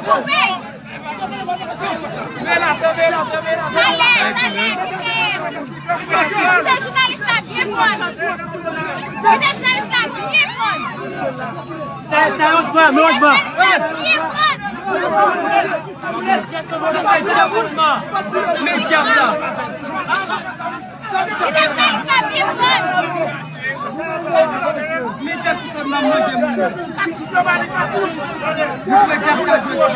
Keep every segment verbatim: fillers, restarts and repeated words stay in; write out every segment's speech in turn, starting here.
Koupe! Kanpe la, kanpe la, kanpe la, kanpe la. Talè, talè, kite, kite jounalis la byen pran. Kite jounalis la byen pran. Sa, sa, yon pran, men yon pran. Jounalis la byen pran. Sa, se dewoutman. Men dyab la. Kite jounalis la byen pran. Men dyab ki fè m ap manje moun yo. Nou kwè dyab sa jwe dyab.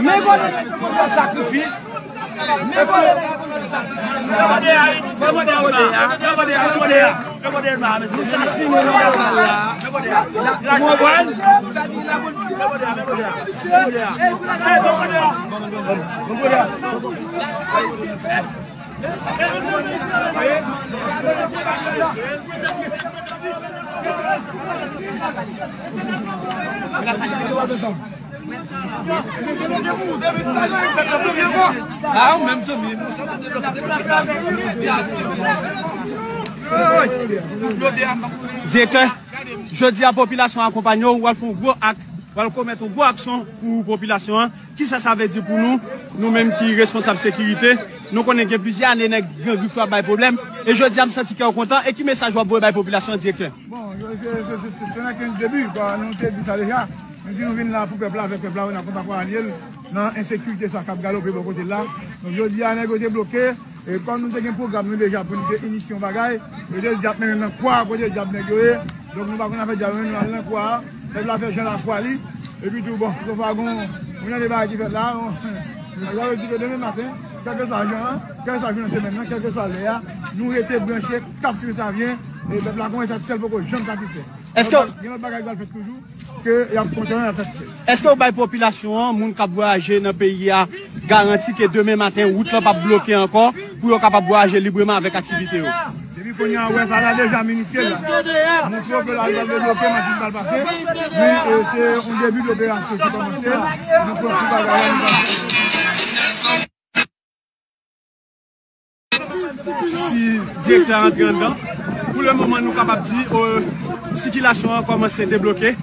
Men kote sakrifis. Men kote sakrifis. Sa di la pou l fini. Direktè, jodi a popilasyon akonpanye w, w al fè yon gwo ak, w al komèt yon gwo aksyon pou popilasyon an. Kisa sa vle di pou nou, nou menm ki responsab sekirite? Nou konnen gen plizyè ane nèg Gran Grif yo ap bay pwoblèm, e jodi a m santi kè w kontan, e ki mesaj w ap voye bay popilasyon an, direktè? Bon, se, se, se, se, se nan ken debi, kwa, nou te di sa deja. Nou di nou vin la pou pèp la, avèk pèp la, nou kontan kwa Ariel nan ensekirite sa k ap galope bò kote l la. Donk, jodi a, nèg yo te bloke, e kòm nou te gen pwogram nou deja pou nou te inisye yon bagay, yo te di ap mennen nan kwa, kote dyab nèg yo ye. Donk, nou pa konn afè dyab, nou al nan kwa a, pèp la fè jan lakwa li, epi tou, bon, sofa gon, moun nan de bagay ki fèt la, bon, nou di ke demen maten, kèlkeswa jan an, kèlkeswa jou nan semèn nan, kèlkeswa lè a, nou rete branche, k ap swiv sa vyen, e pèp la konnen sa, sèl poko janm satisfè. Èske gen lòt bagay k pral fèt toujou, ke y ap kontinye ap satisfè. Èske w bay popilasyon an, moun k ap vwayaje nan peyi a, garanti ke demen maten, wout lan p ap bloke ankò, pou yo kapab vwayaje libreman avèk aktivite yo? Depi kounye a, w wè sa la deja minisye la. Montre w ke la, l pral debloke, machin pral pase. Men, e, se yon debi de operasyon ki kòmanse. Nou pran tout bagay la, nou pral si direktè a rantre anndan. Pou le moman, nou kapab di, e, sikilasyon an kòmanse debloke.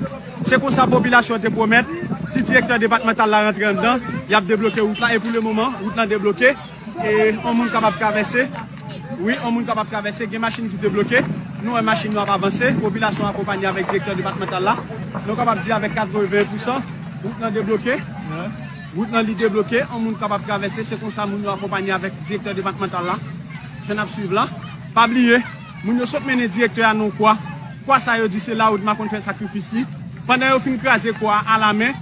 Se konsa popilasyon an te pwomèt, si direktè depatmantal la rantre anndan, y ap debloke wout la. E pou le moman, wout lan debloke. E yon moun kapab travèse. Wi, yon moun kapab travèse. Gen machin ki debloke. Nou wè machin yo ap avanse. Popilasyon akonpanye avèk direktè depatmantal la. Nou kapab di avèk katreven pousan, wout lan debloke. Wout lan li debloke, yon moun kapab travèse, se konsa moun yo akonpanye avèk direktè depatmantal la. Jan n ap swiv la. Pa bliye, moun yo sot mennen direktè a nan kwa. Kwa sa yo di se la ODMA konn fè sakrifis li. Pandan yo fin kraze kwa a alamen,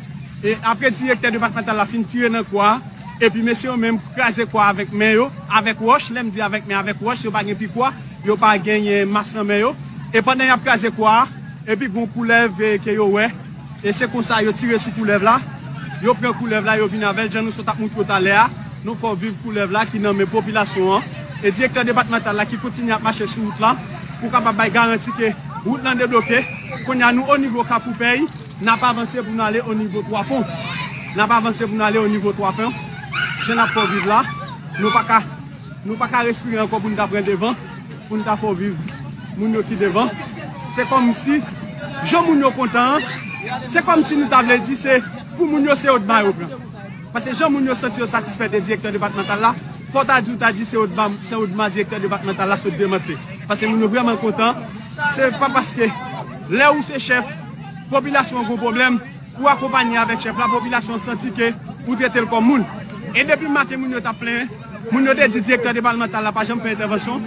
e apre direktè depatmantal la fin tire nan kwa a, epi mesye yo menm kraze kwa a avèk men yo, avèk wòch, lè m di avèk men, avèk wòch, yo pa gen pikwa, yo pa genyen mas nan men yo. E pandan y ap kraze kwa a, epi gon koulèv, e, ke yo wè, e se konsa yo tire sou koulèv la. Yo pran koulèv la, yo vin avè l, jan nou sot ap montre w talè a. Nou fè w viv koulèv la ki nan men popilasyon an. E direktè depatmantal la ki kontinye ap mache sou wout la pou kapab bay garanti ke wout lan debloke. Kounye a, nou o nivo Kafou Pèy, n ap avanse pou n ale o nivo Twa Pon. N ap avanse pou n ale o nivo Twa Pon. Jan n ap fè w viv la, nou pa ka Nou pa ka respire ankò pou n ta pran devan, pou n ta fè w viv moun yo ki devan. Se kòmsi, jan moun yo kontan an, se kòmsi nou ta vle di se pou moun yo se ODMA yo pran. Paske jan moun yo santi yo satisfè de direktè depatmantal la, fò w ta di w ta di se ODMA, se ODMA direktè depatmantal la sot demantle. Paske moun yo vrèman kontan, se pa paske lè ou se chèf, popilasyon an gon pwoblèm, ou akonpanye avèk chèf la, popilasyon an santi ke ou trete l kòm moun. E depi maten, moun yo t ap plenyen. Moun yo te di direktè depatmantal la pa janm fè entèvansyon.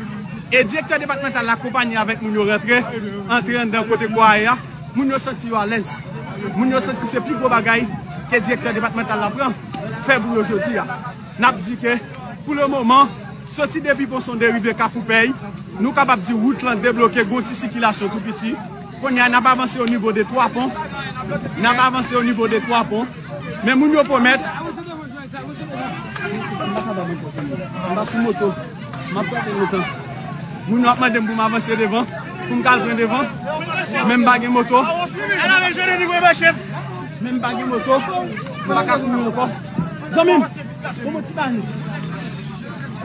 E direktè depatmantal la akonpanye avèk moun yo rantre, antre anndan kote kwa a ye a. Moun yo santi yo alèz. Moun yo santi se pi gwo bagay ke direktè depatmantal la pran, fè pou yo jodi a. N ap di ke, pou le moman, soti depi Pon Sonde rive Kafou Pèy, nou kapab di wout lan debloke, gon ti sikilasyon tou piti. Kounye a, n ap avanse o nivo de Twa Pon. N ap avanse o nivo de Twa Pon. Men moun yo pwomèt. M pa sou moto. M ap gade lontan. Moun yo ap mande m pou m avanse devan, pou m ka al pran devan. Men m pa gen moto. Men m pa gen moto. M pa ka kouri ankò. Zanmi m, bon, bon, ti bagay.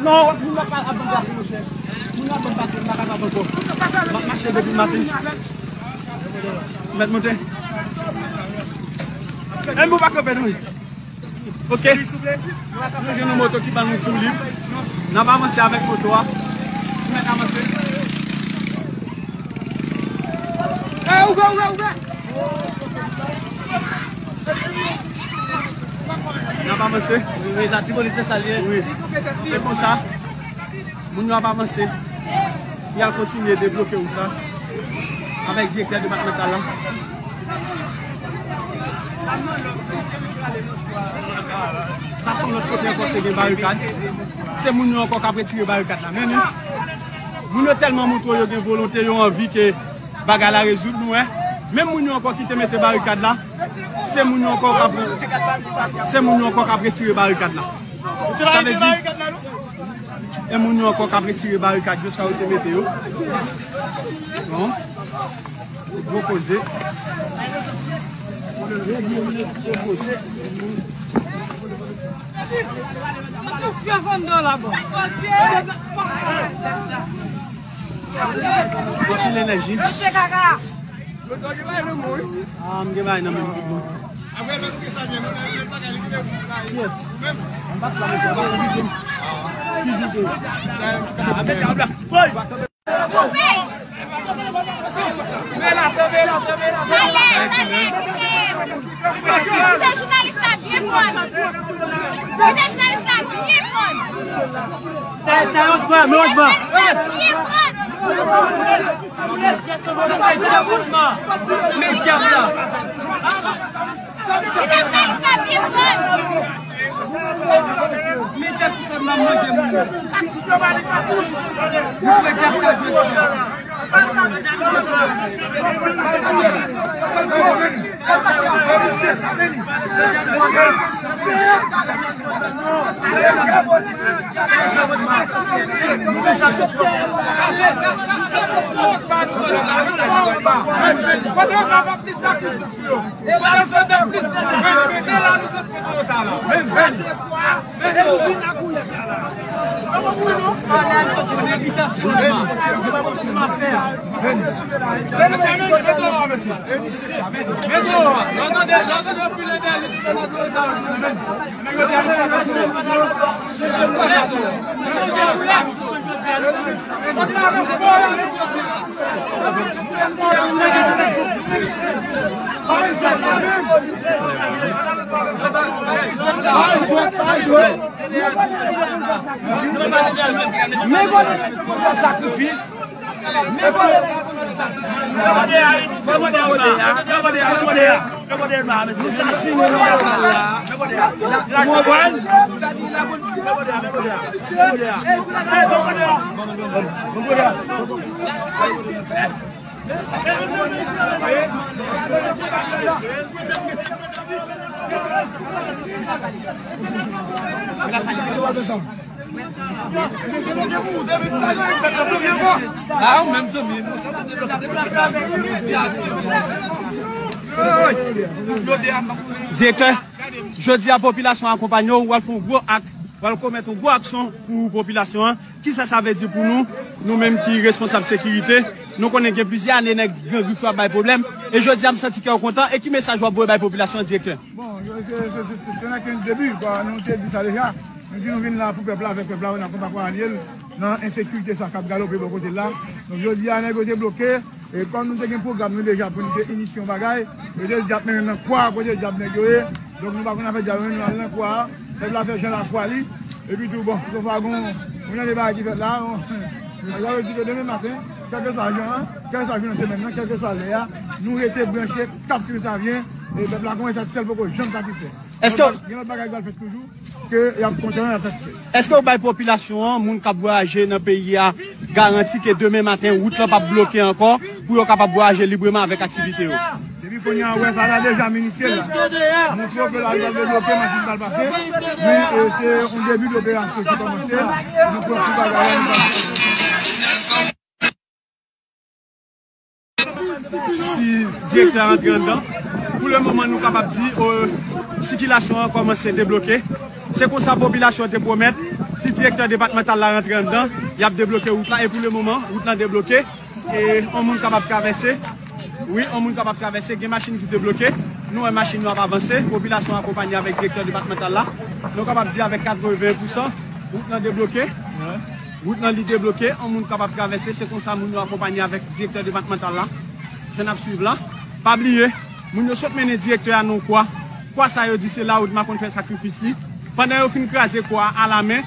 Non, moun yo ap, ap ban pase, monchè. Moun yo ap ban pase, m pa kapab ankò. M ap mache depi maten. Mèt monte. E m pou pa kanpe, non. Ok. Nou jwenn yon moto ki ban nou ti woulib. N ap avanse avèk moto a. Nou mèt avanse. Eh, ouvè, ouvè, ouvè. N ap avanse. Wi, wi, Latibonit se sa l ye. Wi. E konsa. Moun yo ap avanse. Y al kontinye debloke wout la avèk direktè depatmantal la. Sa se yon lòt kote ankò te gen barikad. Se moun yo ankò k ap retire barikad la. Men ni, moun yo tèlman montre yo gen volonte, yo anvi ke bagay la rezoud, nou wè. Menm moun yo ankò ki te mete barikad la, se moun yo ankò k ap, se moun yo ankò k ap retire barikad la. Sa vle di, e moun yo ankò k ap retire barikad yo, sa yo te mete yo. Non. Gwo koze. Gwo koze. Anpil enèji. Ah, m gen bagay nan men m tout bon. Yes. M pa t la met, m pa t la met. Ki jou te? Kite jounalis la byen pwòp. Kite jounalis la byen pwòp. Sa, sa, yon dwa, men yon dwa. Byen pwòp. Sa, sa, yon dwa. Men dyab la. Kite jounalis la byen pwòp. Men dyab ki fè m ap manje moun yo. Nou wè dyab sa jodi a. Men gade sakrifis. Men gade sakrifis. Nou sasinen nou lakay la. Ou konprann? Direktè, jodi a popilasyon akonpanye w, w al fè yon gwo ak, w al komèt yon gwo aksyon pou popilasyon an. Kisa sa vle di pou nou, nou menm ki responsab sekirite? Nou konnen gen plizyè ane nèg Gran Grif yo ap bay pwoblèm, e jodi a m santi kè w kontan. E ki mesaj w ap voye bay popilasyon an, direktè? Bon, se, se, se, se, se nan kenz debi, kwa, nou te di sa deja. Nou di nou vin la pou pèp la, avèk pèp la, wi, n ap konba kwa Ariel nan ensekirite sa k ap galope bò kote l la. Donk, jodi a, nèg yo te bloke, e kòm nou te gen pwogram nou deja pou nou te inisye yon bagay, yo te di ap mennen nan kwa, kote dyab nèg yo ye. Donk, nou pa konn afè dyab, nou al nan kwa a. Pèp la fè jan lafwa li. Epi tou, bon, yon fwa gon, yon jan de bagay ki fèt la, bon, nèg la yo di ke demen maten, kèlkeswa jan an, kèlkeswa jou nan semèn nan, kèlkeswa lè a, nou rete branche, k ap swiv Savyen, e pèp la konnen sa, sèl poko janm satisfè. Èske gen lòt bagay k pral fèt toujou, ke y ap kontan, y ap satisfè. Èske w bay popilasyon an, moun k ap vwayaje nan peyi a, garanti ke demen maten, wout lan p ap bloke ankò, pou yo kapab vwayaje libreman avèk aktivite yo? Depi kounye a, ou wè sa la deja, minisye la. Montre yo ke la ri pral debloke, machin pral pase. Men, e, se yon debi de operasyon ki kòmanse. Nou pran tout bagay la, nou pral si direktè a rantre anndan. Pou le moman, nou kapab di, e, sikilasyon an kòmanse debloke. Se konsa popilasyon te pwomèt, si direktè depatmantal la rantre anndan, y ap debloke wout la. E pou le moman, wout lan debloke. E yon moun kapab travèse. Wi, yon moun kapab travèse. Gen machin ki debloke. Nou wè machin yo ap avanse. Popilasyon akonpanye avèk direktè depatmantal la. Nou kapab di avèk katreven pousan, wout lan debloke. Wout lan li debloke. Yon moun kapab travèse. Se konsa moun yo akonpanye avèk direktè depatmantal la. Jan n ap swiv la. Pa bliye, moun yo sot mennen direktè a nan kwa. Kwa sa yo di se la Odma konn fè sakrifis li. Pandan yo fin kraze kwa a alamen,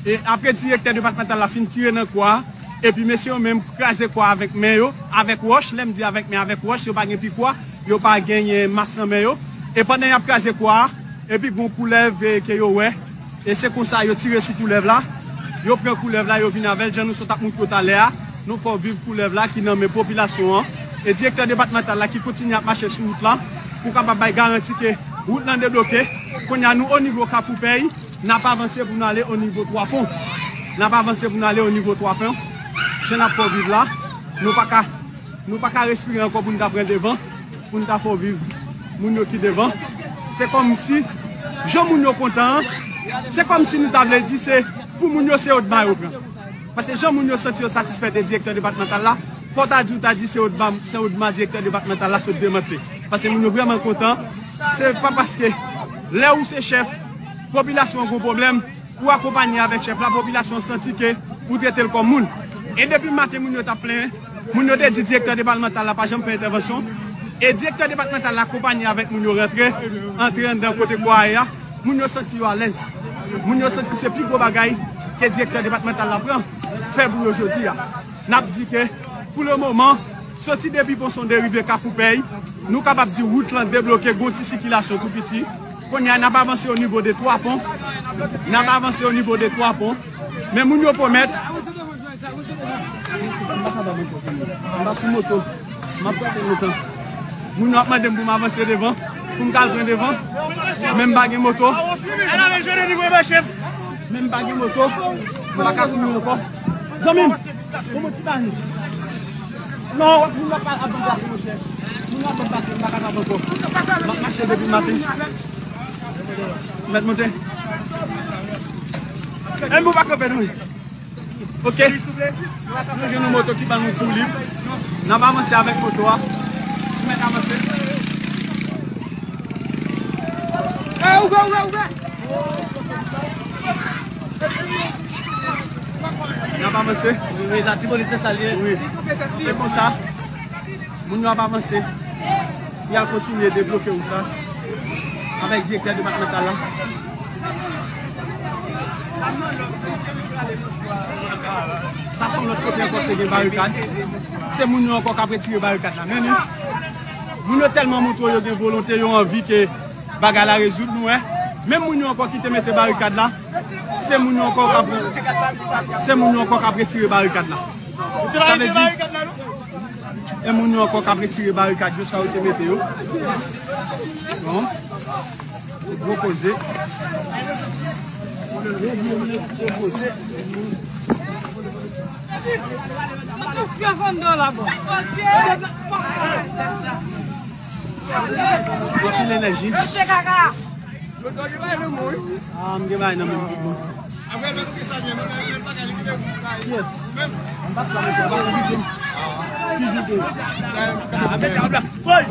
e apre direktè depatmantal la fin tire nan kwa a, epi mesye yo menm kraze kwa a avèk men yo, avèk wòch, lè m di avèk men, avèk wòch, yo pa gen pikwa, yo pa genyen mas nan men yo. E pandan y ap kraze kwa a, epi gon koulèv, e, ke yo wè, e se konsa yo tire sou koulèv la, yo pran koulèv la, yo vin avè l, jan nou sot ap montre w talè a, nou fè w viv koulèv la ki nan men popilasyon an, e direktè depatmantal la ki kontinye ap mache sou wout la, pou kapab bay garanti ke wout lan debloke. Kounye a, nou o nivo Kafou Pèy, n ap avanse pou n ale o nivo Twa Pon. N ap avanse pou n ale o nivo Twa Pon. Jan n ap fè w viv la, nou pa ka, nou pa ka respire ankò pou n ta pran devan, pou n ta fè w viv moun yo ki devan. Se kòmsi, jan moun yo kontan an, se kòmsi nou ta vle di se pou moun yo se Odma yo pran. Paske jan moun yo santi yo satisfè de direktè depatmantal la, fò w ta di w ta di se Odma, se Odma direktè depatmantal la sot demantle. Paske moun yo vrèman kontan. Se pa paske lè ou se chèf, popilasyon an gon pwoblèm, ou akonpanye avèk chèf la, popilasyon an santi ke ou trete l kòm moun. E depi maten, moun yo t ap plenyen, moun yo te di direktè depatmantal la pa janm fè entèvansyon. E direktè depatmantal la akonpanye avèk moun yo rantre, antre anndan kote kwa a ye a. Moun yo santi yo alèz. Moun yo santi se pi gwo bagay ke direktè depatmantal la pran, fè pou yo jodi a. N ap di ke, pou le moman, soti depi Pon Sonde rive Kafou Pèy, nou kapab di wout lan debloke, gon ti sikilasyon tou piti. Kounye a, n ap avanse o nivo de Twa Pon. N ap avanse o nivo de Twa Pon. Men moun yo pwomèt. M pa sou moto. M ap gade lontan. Moun yo ap mande m pou m avanse devan, pou m ka al pran devan. Men m pa gen moto. Men m pa gen moto. M pa ka kouri ankò. Zanmi m, kòman ti bagay? Non, moun ap ap ban pase, monchè. Moun ap ban pase, m pa kapab ankò. M ap mache depi maten. Mèt monte. E nou pa kanpe, non. Ok. Nou jwenn yon moto ki ban nou ti woulib. N ap avanse avèk moto a. Nou mèt avanse. Eh, ouvè, ouvè, ouvè. N ap avanse. Wi, wi, Latibonit se sa l ye. Wi. E konsa. Moun yo ap avanse. Y al kontinye debloke wout la avèk direktè depatmantal la. Sa se yon lòt kote ankò ki te gen barikad. Se moun yo ankò k ap retire barikad la. Men ni, moun yo tèlman montre yo gen volonte, yo anvi ke bagay la rezoud, nou wè. Menm moun yo ankò ki te mete barikad la, se moun yo ankò k ap, se moun yo ankò k ap retire barikad la. Sa vle di, e moun yo ankò k ap retire barikad yo, sa yo te mete yo. Bon. Gwo koze. Gwo koze. Anpil enèji. Ah, m gen bagay nan men m. Yes. M pa sa mete. Ki jou de? Ah, mete a bla. Woy!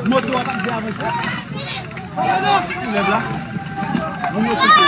Moto a pa vle avanse. Lèv la. Moun yo touche.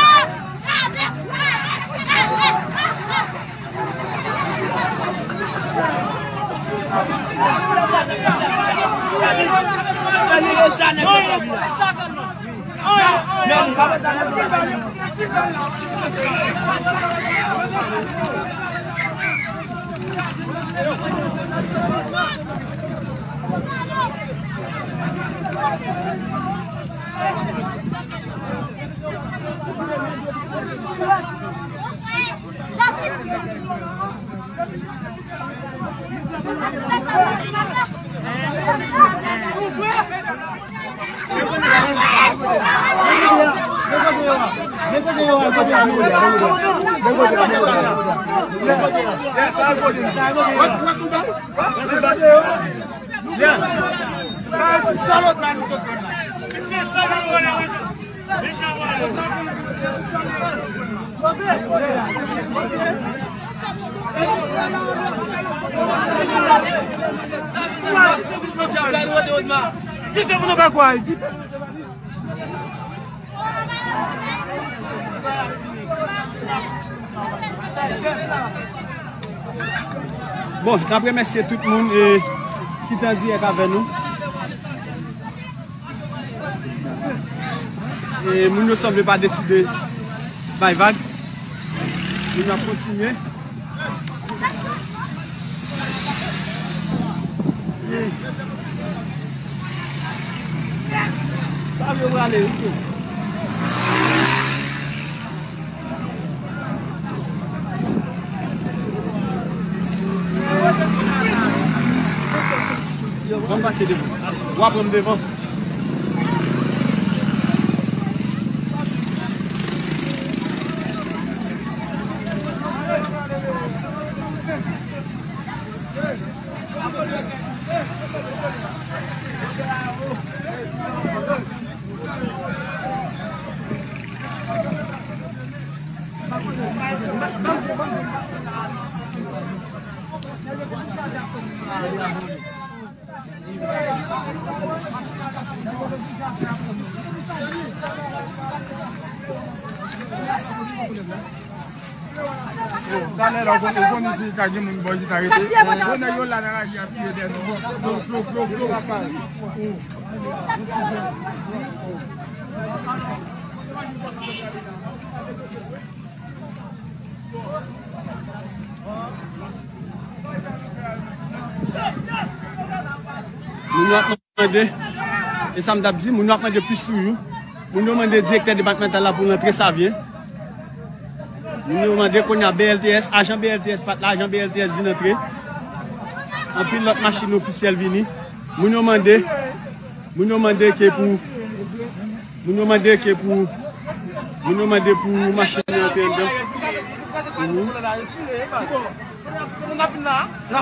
Ki fè pou nou pa kwè? Ki fè pou nou pa Bon, n ap remèsye tout moun, e, ki te an dirèk avè nou. E moun yo sanble pa deside bay vag. Moun yo ap kontinye. Ban m pase devan. W a pran m devan. Talè la, ou konn, ou konn si ka gen moun bò isit arete. Bon, nèg yo la nan lari a piye dèyè nou. Flo, flo, flo, flo. Moun yo ap mande, e sa m t ap di, moun yo ap mande plis toujou. Moun yo mande direktè depatmantal la pou l antre Savyen. Moun yo mande kounye a B L T S, ajan B L T S pa t la, ajan B L T S vin antre. Anpil lòt machin ofisyèl vini. Moun yo mande, moun yo mande ke pou Moun yo mande ke pou, moun yo mande pou machin nan antre anndan. Mhm.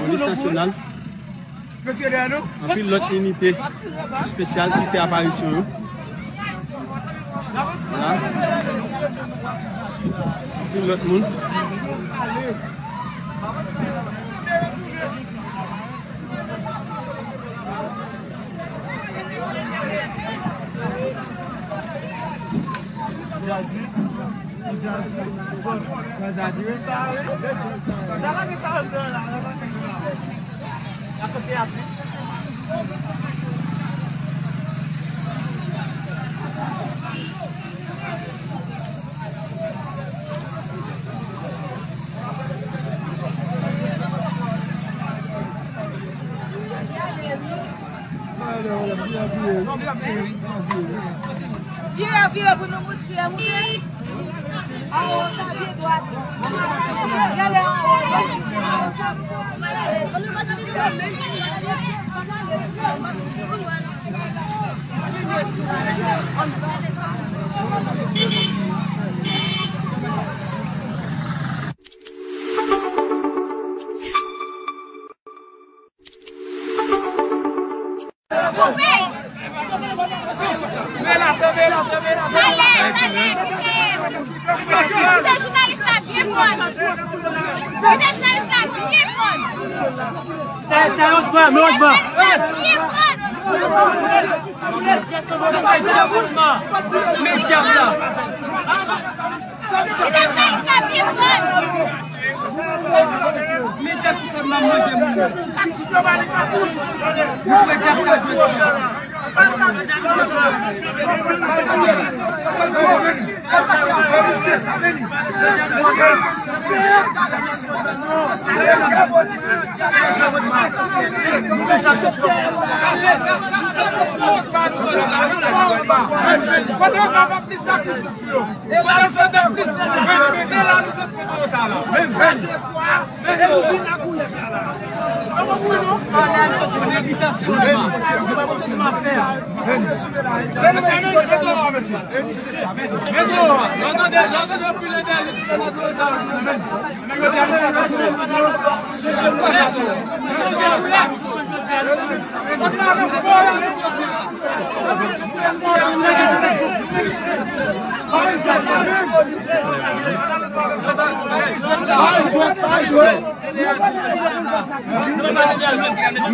Polis nasyonal. Anpil lòt inite espesyal ki fè aparisyon yo. Vwala. Anpil lòt moun. Vire, vire pou nou moute, moute. Anwo sa, pye dwat. Gade anwo. Men djab ki fè m ap manje moun yo. Yo kwè djab sa jwe djab.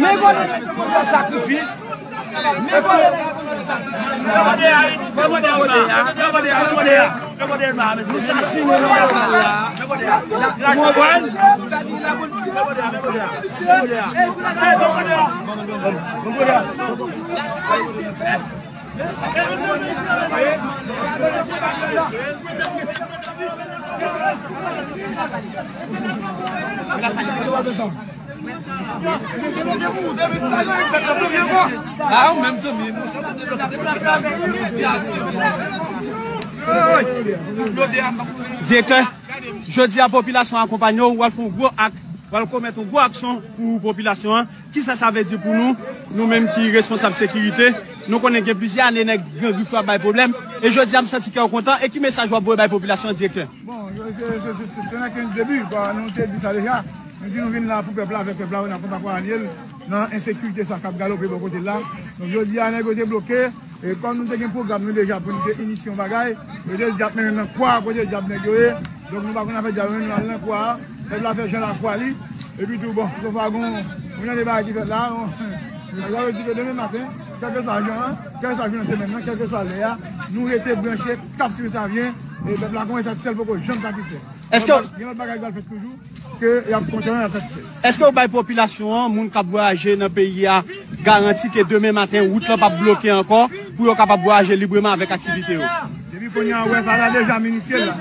Men vòlè sakrifis. Men vòlè sakrifis. Nou sasinen nan vòlè la. Ou konprann? Sa di la bonne fille. Direktè, jodi a popilasyon akonpanye w, w al fè yon gwo ak, w al komèt yon gwo aksyon pou popilasyon an. Kisa sa vle di pou nou? Nou menm ki responsab sekirite, nou konnen gen plizyè ane nèg Gran Grif yo ap bay pwoblèm, e jodi a m santi kè w kontan. E ki mesaj w ap voye bay popilasyon an, direktè? Bon, se, se, se, se, se nan ken debi, bon, nou te di sa deja. Nou di nou vin la pou pèp la, avèk pèp la, wi, n ap kontakwa anye l nan ensekirite sa k ap galope bò kote l la. Donk, jodi a, nèg yo te bloke, e kòm nou te gen pwogram nou deja pou nou te inisye yon bagay, yo te di ap mennen nan kwa, kote dyab nèg yo ye. Donk, nou pa konn afè dyab, nou al nan kwa a, pèp la fè jan lakwa li, epi tou, bon, sofwa gon, yon jan de bagay ki fèt la, bon, nèg yo di ke demen maten, kèlkeswa jan an, kèlkeswa jou nan semèn nan, kèlkeswa lè a, nou rete branche, k ap swiv sa vyen, e pèp la konnen sa, sèl poko janm satisfè. Èske gen lòt bagay ki pral fèt toujou, ke y ap kontinye ap satisfè. Èske w bay popilasyon an, moun k ap vwayaje nan peyi a, garanti ke demen maten, wout lan p ap bloke ankò, pou yo kapab vwayaje libreman avèk aktivite yo? Depi kounye a, w wè sa la deja, minisye la.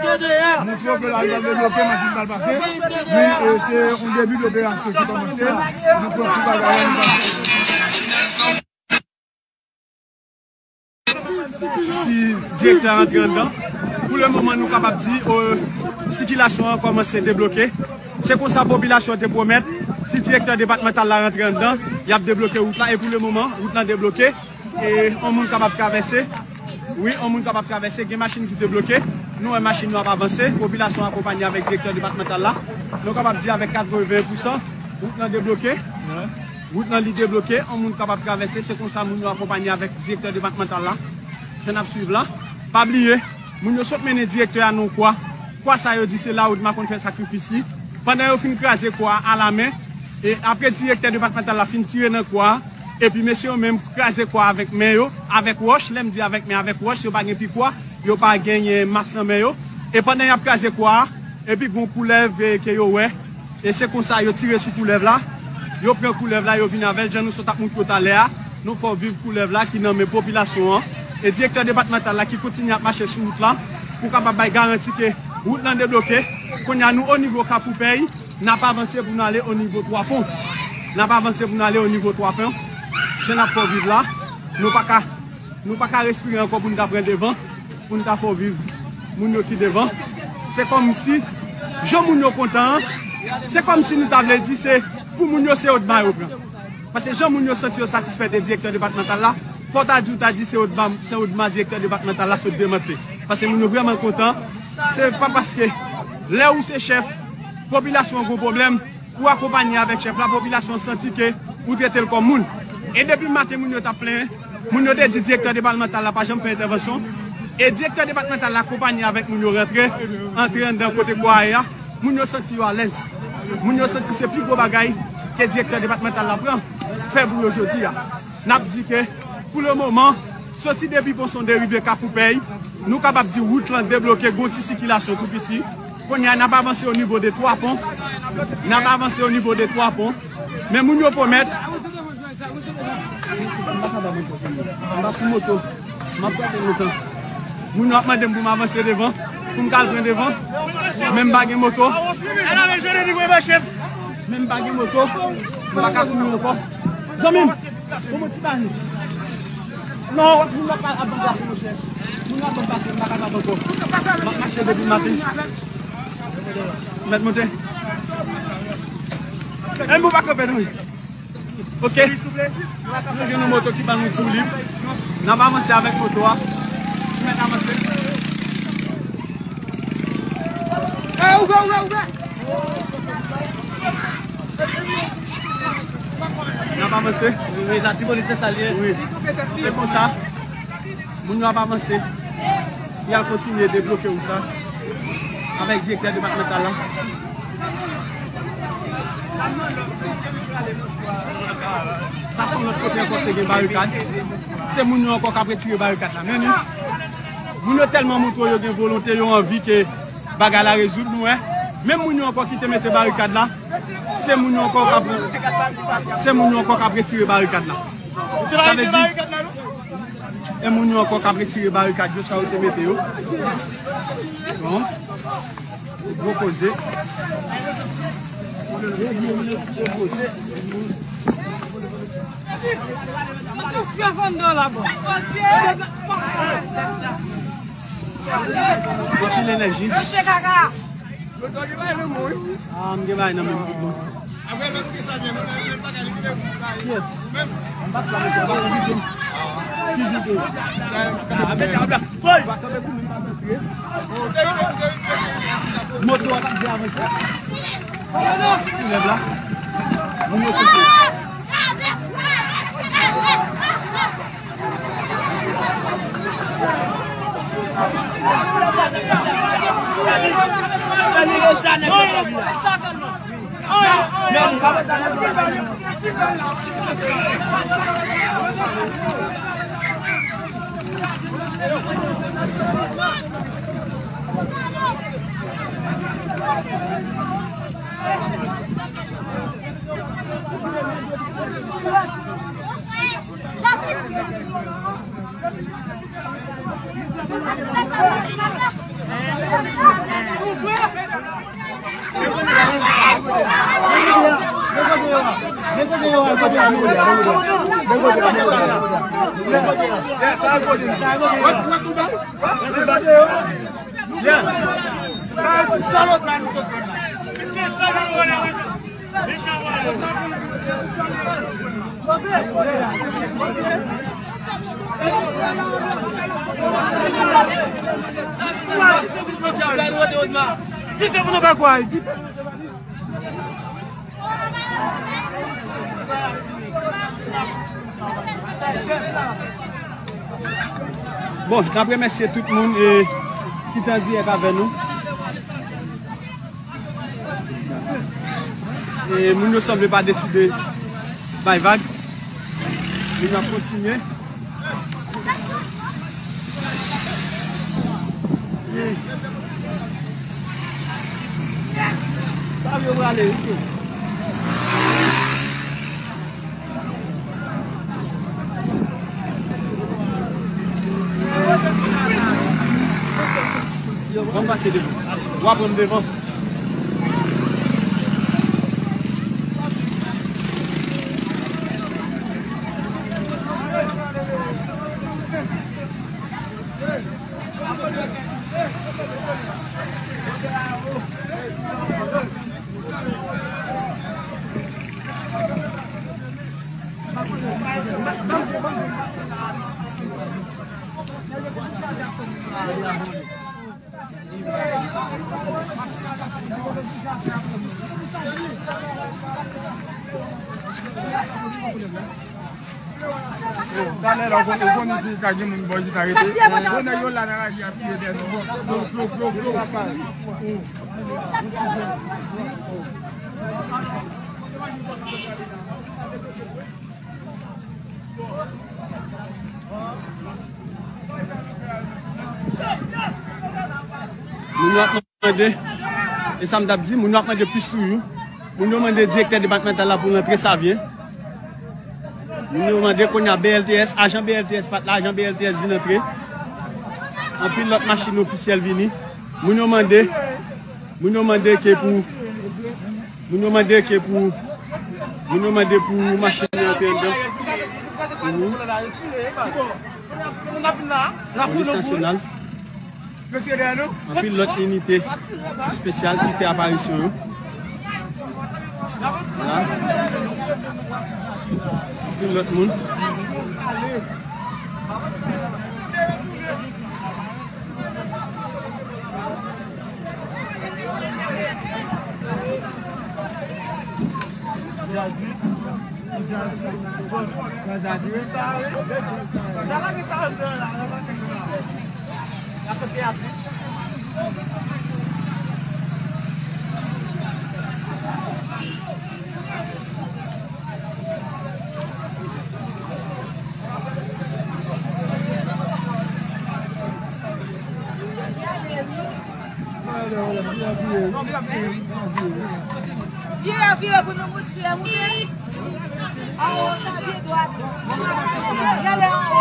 Montre w ke la, l ap debloke, machin pral pase. Men, e, se yon debi de operasyon ki kòmanse. Nou pran tout bagay la, nou pase. Si direktè a rantre anndan, pou le moman nou kapab di, euh, sikilasyon an kòmanse debloke. Se konsa popilasyon te pwomèt, si direktè depatmantal la rantre anndan, y ap debloke wout la. E pou le moman, wout lan debloke. E yon moun kapab travèse. Wi, yon moun kapab travèse. Gen machin ki te bloke. Nou wè machin yo ap avanse. Popilasyon akonpanye avèk direktè depatmantal la. Nou kapab di avèk katreven pousan, wout lan debloke. Wout lan li debloke, yon moun kapab travèse, se konsa moun yo akonpanye avèk direktè depatmantal la. Jan n ap swiv la. Pa bliye, moun yo sot mennen direktè a nan kwa. Kwa sa yo di se la Odma konn fè sakrifis li. Pandan yo fin kraze kwa a alamen, e apre direktè depatmantal la fin tire nan kwa a, epi mesye yo menm kraze kwa a avèk men yo, avèk wòch, lè m di avèk men, avèk wòch, yo pa gen pikwa, yo pa genyen mas nan men yo. E pandan y ap kraze kwa a, epi gon koulèv, e, ke yo wè, e se konsa yo tire sou koulèv la, yo pran koulèv la, yo vin avè l, jan nou sot ap montre w talè a, nou fè w viv koulèv la ki nan men popilasyon an, e direktè depatmantal la ki kontinye ap mache sou wout la, pou kapab bay garanti ke wout lan debloke. Kounye a, nou o nivo Kafou Pèy, n ap avanse pou n ale o nivo Twa Pon. N ap avanse pou n ale o nivo Twa Pon. Jan n ap fè w viv la, nou pa ka, nou pa ka respire ankò pou n ta pran devan, pou n ta fè w viv moun yo ki devan. Se kòmsi, jan moun yo kontan an, se kòmsi nou ta vle di se pou moun yo se Odma yo pran. Paske jan moun yo santi yo satisfè de direktè depatmantal la, fò w ta di w ta di se Odma, se Odma direktè depatmantal la sot demantle. Paske moun yo vrèman kontan, se pa paske lè ou se chèf, popilasyon an gon pwoblèm, ou akonpanye avèk chèf la, popilasyon an santi ke ou trete l kòm moun. E depi maten moun yo t ap plenyen, moun yo te di direktè depatmantal la pa janm fè entèvansyon. E direktè depatmantal la akonpanye avèk moun yo rantre, antre anndan kote kwa a ye a. Moun yo santi yo alèz. Moun yo santi se pi gwo bagay ke direktè depatmantal la pran, fè pou yo jodi a. N ap di ke, pou le moman, soti depi Pon Sonde rive Kafou Pèy, nou kapab di wout lan debloke, gon ti sikilasyon tou piti. Kounye a, n ap avanse o nivo de Twa Pon. N ap avanse o nivo de Twa Pon. Men moun yo pwomèt, M pa sou moto. M ap gade lontan. Moun yo ap mande m pou m avanse devan, pou m ka al pran devan. Men m pa gen moto. Men m pa gen moto. M pa ka kouri ankò. Zanmi m, bon, bon ti bagay. Non, moun yo ap ban m pase, monchè. Moun yo ap ban m pase, m pa kapab ankò. M ap mache depi maten. Mèt monte. E m pa kanpe, non. Ok. Nou gen yon moto ki ban nou ti woulib. N ap avanse avèk moto a. Mèt avanse. N ap avanse. Wi, Latibonit se sa l ye. Wi. Se konsa. Moun yo ap avanse. Y al kontinye debloke wout la avèk direktè depatmantal la. Sa se yon lòt kote ankò ki te gen barikad. Se moun yo ankò k ap retire barikad la. Men ni, moun yo tèlman montre yo gen volonte, yo anvi ke bagay la rezoud, nou wè. Menm moun yo ankò ki te mete barikad la, se moun yo ankò k ap, se moun yo ankò k ap retire barikad la. Sa vle di, e moun yo ankò k ap retire barikad yo, sa yo te mete yo. Bon. Gwo koze. Gwo koze. Atansion, Fando la, bon. Anpil enèji. Mesye Kaka. Ah, m gen bagay nan men m. Yes. M pa t la met yon videyo. Ki videyo? Ah, met la, boy. Moto a pa vle avanse. Ki lèv la? Moun yo koupe. Bon, n ap remèsye tout moun, e, ki te an dirèk avè nou. E moun yo sanble pa deside bay vag. Moun yo ap kontinye. Sa yo prale, wi, tou. Ban m pase devan. W a pran m devan. Talè la, ou konn, ou konn isi ka gen moun bò chita rete. Bon, nèg yo la nan raje ap tiye tèt nou. Flo, flo, flo, flo. Moun yo ap mande, e sa m t ap di, moun yo ap mande plis toujou. Moun yo mande direktè depatmantal la pou l rantre Savyen. Moun yo mande kounye a B L T S, ajan B L T S pa t la, ajan B L T S vin antre. Anpil lòt machin ofisyèl vini. Moun yo mande, moun yo mande ke pou, moun yo mande ke pou, moun yo mande pou machin yo antre anndan. Mhm. Polis nasyonal. Anpil lòt inite espesyal ki fè aparisyon yo. Vwala. Anpil lòt moun. Vire, vire pou nou moute, vire moute. Anwo sa, vire dwat. Gade anwo.